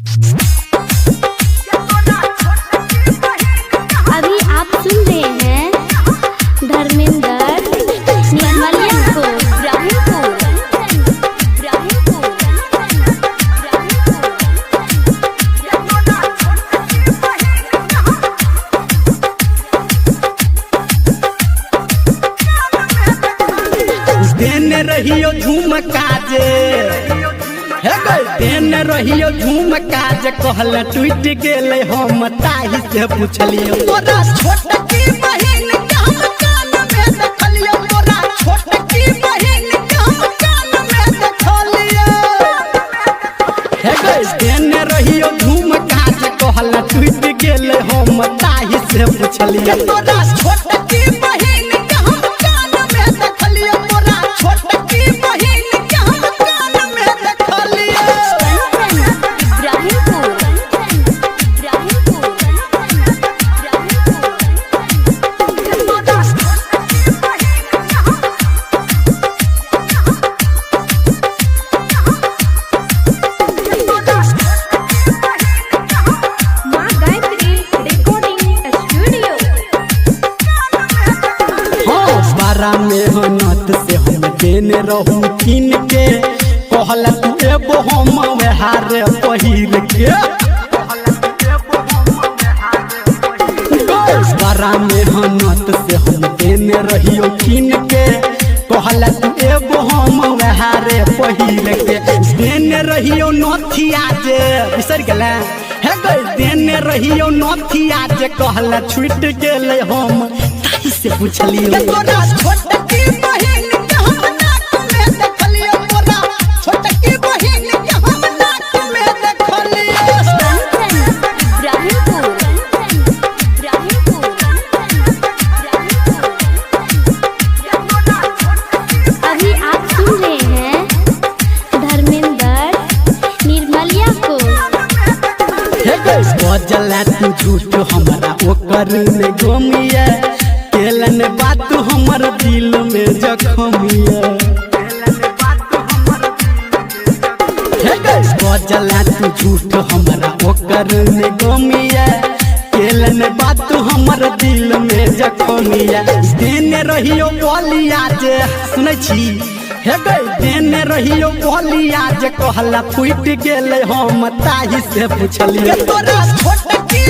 अभी आप सुन रहे हैं धर्मेंद्र निर्मलिया को। इब्राहिमपुर इब्राहिमपुर। देने रहियो झुमका जे, हे गई देने रहियो झुमका जे, कहल टूट गेलै हम ताही से पुछलियो। तोरा छोटकी बहिन के हम कान में देखलियो, तोरा छोटकी बहिन के हम कान में देखलियो। हे गई देने रहियो झुमका जे, कहल टूट गेलै हम ताही से पुछलियो। तोरा छोटकी बहिन के हम कान में देखलियो, तोरा छोटकी बहिन के हम कान में देखलियो। कंचन इब्राहिमपुर इब्राहिमपुर। माँ गायत्री रिकॉर्डिंग स्टूडियो। हाँ, बड़ा मेहनत से हम देने रहूं कीन के, कहला तू एबो हम वेहारे पहिर के। बड़ा मेहनत से हम देने रहियो कीन के, कहला तू एबो हम वेहारे पहिर के। देने रहियो नथिया जे, बिसर गेलै हे गई, देने रहियो नथिया जे, कहला छूट गेलै हम ताही से पुछलियो। तोरा छोटकी बहिन के हम नाक में देखलियो, तोरा छोटकी बहिन के हम नाक में देखलियो। कंचन इब्राहिमपुर इब्राहिमपुर। अभी आप सुन रहे हैं धर्मेंद्र निर्मलिया को। हे गई बजला तू झूठ हमरा ओकर में गोमिया, केलन बात हमर दिल में जखमिया। हे गई बजला तू झूठ हमरा ओकर में गोमिया, केलन बात हमर दिल में जखमिया। देने रहियो बोलिया जे, सुनै छी हे गई, देने रहियो बोलिया जे, कहला फूट गेलै हम ताही से पुछलियो। तोरा छोटकी